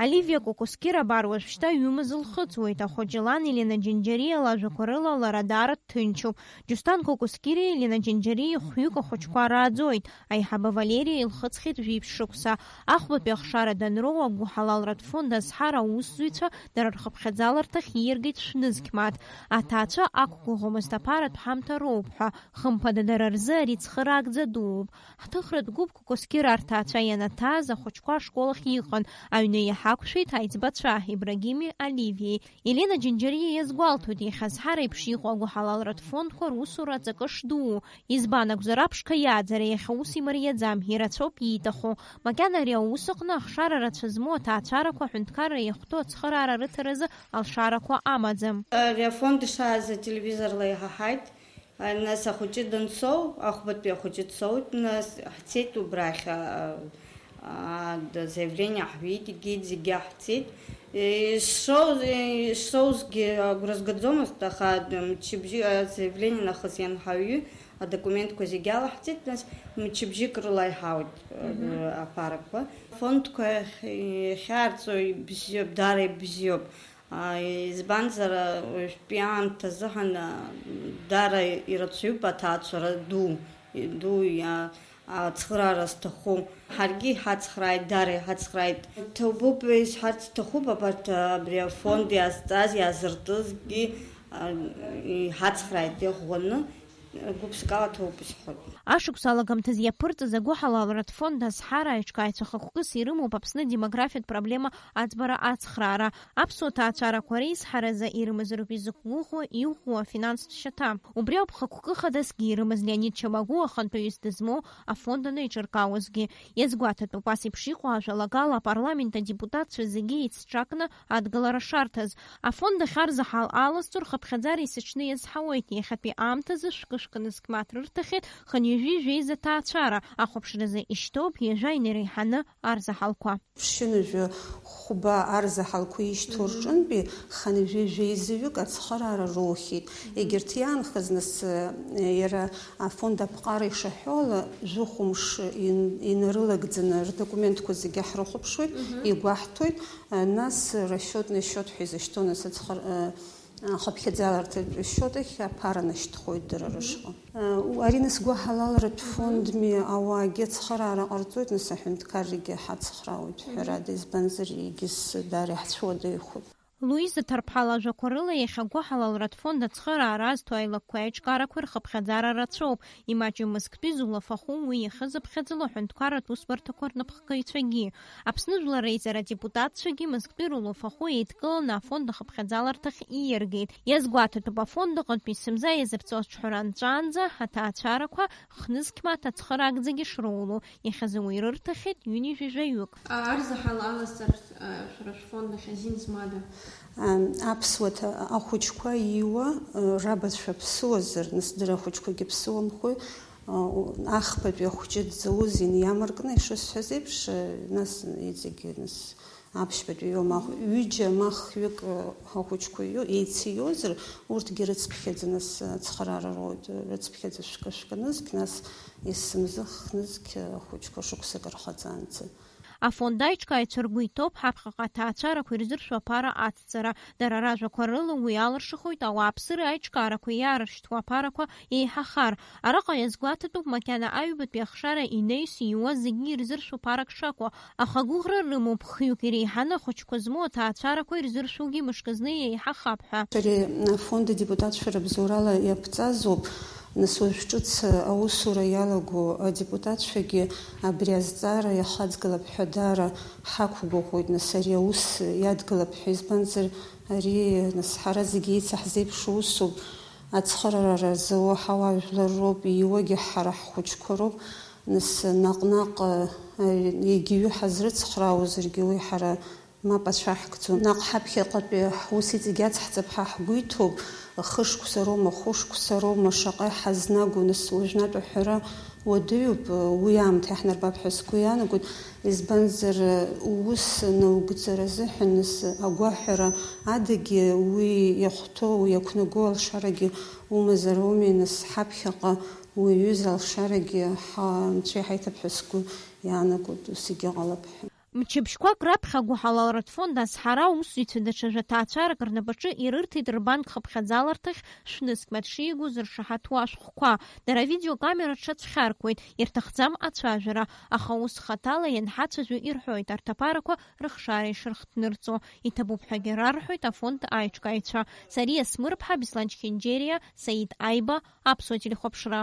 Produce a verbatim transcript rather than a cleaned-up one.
Оливиа Кокоскир абар уажәшьҭа ҩымыз лхыҵуеит. Ахәыҷы лан Елена Џьанџьариа лажәақәа рыла лара даара дҭынчуп. Џьусҭан Кокоскириа Елена Џьанџьариа хҩык ахәыҷқәа рааӡоит. Аиҳабы Валериа илхыҵхьеит жәиԥшь шықәса. Ахәбатәи ахшара данроу, агәыҳалалратә фонд Азҳара аусзуҩцәа дара рхыԥхьаӡаларҭахь ииаргеит шәнызқь мааҭ. Аҭаацәа ақәгәыӷуамызт аԥаратә ҳамҭа роуп ҳәа. Хымԥада, дара рзы ари цхыраагӡа дууп. Ҳҭыхратә гәыԥ Кокоскир арҭаацәа ианаҭааз ахәыҷқәа ашкол ахь иҟан, аҩны иҳақәшәеит аиҵбацәа Ибрагими Оливиеи. Елена Џьанџьариа иазгәалҭоит, иахьа Азҳара еиԥш иҟоу агәыҳалалратә фондқәа русура аҵакы шдуу. Избан акәзар, аԥшқа иааӡара иахьа ус имариаӡам, ирацәоуп ииҭаху. Макьана ари аус аҟны ахшара рацәа змоу аҭаацәарақәа аҳәынҭқарра иахәҭоу ацхыраара рыҭаразы алшарақәа амаӡам. Ари афонд ишааз ателевизорла иҳаҳаит. Нас ахәыҷы данцоу, ахәбатәи ахәыҷы дцоит, нас ҳцеит убрахь, а, а, д-, заявление ҳҩит, егьит зегьы ҳцеит. Ишсоуз-, ишсоузгьы агәра згаӡомызт, аха д-, мчыбжьы, а, заявление нахыс ианҳаҩы, адокументқәа зегьы алаҳҵеит, нас мчыбжьык рыла иҳауит, э, Мгм. аԥарақәа. Афондқәа иахь-, иахьаарҵо ибзиоуп, даара ибзиоуп. А, избанзар, уажәтәи аамҭазыҳәан, а, даара ирацәаҩуп аҭаацәара ду, ду иа-, ацхыраара зҭаху. Ҳаргьы иҳацхрааит, даара иҳацхрааит. Ҭабуп, исҳәарц сҭахуп, абарҭ, а, абри афонд иазҵаз, иаазыртызгьы, а, иҳацхрааит иӷәӷәаны. Гәыԥсыкала ҭоуп исҳәоит. Ашықәс алагамҭазы иаԥырҵаз агәыҳалалратә фонд Азҳара аиҿкааҩцәа хықәкыс ирымоуп Аԥсны адемографиатә проблема аӡбара ацхраара. Аԥсуа ҭаацәарақәа реизҳаразы ирымазароуп изықәгәыӷуа, иӷәӷәоу афинанстә шьаҭа. Убри ауп хықәкы хадасгьы ирымаз Леонид Чамагәуа ахантәаҩыс дызмоу афонд анаиҿыркаауазгьы. Иазгәаҭатәуп, ас еиԥш иҟоу ажәалагала апарламент адепутатцәа зегьы еицҿакны адгылара шарҭаз. Афонд ахь арзаҳал алазҵо рхыԥхьаӡара есыҽны иазҳауеит, иахьатәи аамҭазы шәкы-шәкы нызқь мааҭ рырҭахьеит хынҩажәи жәеиза ҭаацәара, ахәаԥшразы ишьҭоуп ҩажәа инареиҳаны арзаҳалқәа. Ԥшьынҩажәи хәба арзаҳалқәа ишьҭоу Мгм. рҿынтәи хынҩажәи жәеизаҩык ацхыраара роухьеит. Егьырҭ иаанхаз нас, э, иара афонд аԥҟара ишаҳәо ала, жәохәымш ин-, инарылагӡаны рдокументқәа зегьы ҳрыхәаԥшуеит, Мгм. игәаҳҭоит, Нас расчетный счет ҳәа изышьҭоу, нас ацхыр-, э, ахыԥхьаӡаларҭатә счет ахь аԥара нашьҭхоит дара Мгм. рышҟа. Э, у-, ари нас гәыҳалалратә Мгм. фондми ауаагьы ацхыраара ҟарҵоит, нас аҳәынҭқаррагьы ҳацхраауеит Мгм. ҳәарада, избанзар, егьыс даара иаҳцәуадаҩхоит. Луиза Ҭарԥҳа лажәақәа рыла, иахьа агәыҳалалратә фонд ацхыраара азҭо аилакқәеи аиҿкаарақәеи рхыԥхьаӡара рацәоуп. Имаҷым мызктәи зулафахәы уи иахьызыԥхьаӡало аҳәынҭқарратә усбарҭақәа рнапхгаҩцәагьы. Аԥсны Жәлар реизара адепутатцәагьы мызктәи рулафахәы еидкыланы афонд ахыԥхьаӡаларҭахь ииаргеит. Иазгәаҭатәуп, афонд аҟынтәи сымза иазыԥҵәо аҿҳәара анҵәаанӡа аҭаацәарақәа хнызқь мааҭ ацхыраагӡагьы шроуло, иахьазы уи рырҭахьеит ҩынҩажәи жәаҩык. Арзаҳал аласҵар, а, шәара шәфонд ахь азин змада? Ам, аԥсуа ҭа-, ахәыҷқәа ииуа, а, рабацәа ԥсуазар, нас дара ахәыҷқәагьы ԥсуамхои, а, у-, ахԥатәи ахәҷы дзауз иниамаркны, ишысҳәаз еиԥш, а, нас иҵегьы, нас аԥшьбатәи иоума, ҩыџьа ма хҩык, а, ахәыҷқәа иу-, еициозар, урҭгьы рыцԥхьаӡа, нас, а, ацхыраара роуеит, рыцԥхьаӡа шәкы-шәкы нызқь, нас есымза хнызқь, а, ахәыҷқәа шықәсык рхаҵанӡа. Афонд аиҿкааҩцәа ргәы иҭоуп ҳаԥхьаҟа аҭаацәарақәа ирзыршәо аԥара ацҵара. Дара ражәақәа рыла, уи алыршахоит ауааԥсыра аиҿкаарақәа иаарышьҭуа аԥарақәа еиҳахар. Араҟа иазгәаҭатәуп макьана аҩбатәи ахшара инеис ииуа зегьы ирзыршәо ԥарак шакәу, аха гәыӷра рымоуп, хҩык иреиҳаны ахәыҷқәа змоу аҭаацәарақәа ирзыршәугьы мышкызны еиҳахап ҳәа. Ари афонд адепутатцәа рыбзоурала иаԥҵазоуп. Нас уажә ҿыц аусура иалаго адепутатцәагьы абри азҵаара иахаҵгылап ҳәа даара ҳақәгәыӷуеит, нас ари аус иадгылап ҳәа, избанзар, ари, нас, ҳара зегьы еицаҳзеиԥшу усуп, ацхыраара зауа ҳауаажәлар роуп, ииуагьы ҳара ҳхәыҷқәа роуп, нас, наҟ-наҟ, а, егьаҩы ҳазрыцхраауазаргьы уи ҳара Мап ацәаҳкӡом. Наҟ ҳаԥхьаҟатәи ҳус иҵегь ацҳҵап ҳәа ҳгәы иҭоуп. Хышықәса роума, хәышықәса роума, шаҟа иҳазнагоу, нас, уажәнатә аҳәара уадаҩуп, уи аамҭа иаҳнарбап ҳәа сгәы иаанагоит, избанзар, ус наугӡара азыҳәан, нас, агәаҳәара адагьы уи иахәҭоу, иақәнаго алшарагьы умазар ауми, нас, ҳаԥхьаҟа уи аҩыза алшарагьы ҳанцәа иҳаиҭап ҳәа сгәы иаанагоит, ус егьыҟалап ҳәа. Мчыбжьқәак раԥхьа агәыҳалалратә фонд Азҳара аусзуҩцәа даҽа жәа ҭаацәарак рнапаҿы ирырҭеит рбанк хыԥхьаӡаларҭахь шәнызқь мыт шиго зыршаҳаҭу ашәҟәқәа. Дара авидеокамера рҽацәхьаркуеит, ирҭахӡам ацәажәара, аха ус хаҭала ианҳацәажәо ирҳәоит арҭ аԥарақәа рыхшара ишырхҭнырҵо. Иҭабуп ҳәагьы рарҳәоит афонд аиҿкааҩцәа. Сариа Смырԥҳа, Беслан Чхинџьериа, Саид Аиба, Аԥсуа телехәаԥшра.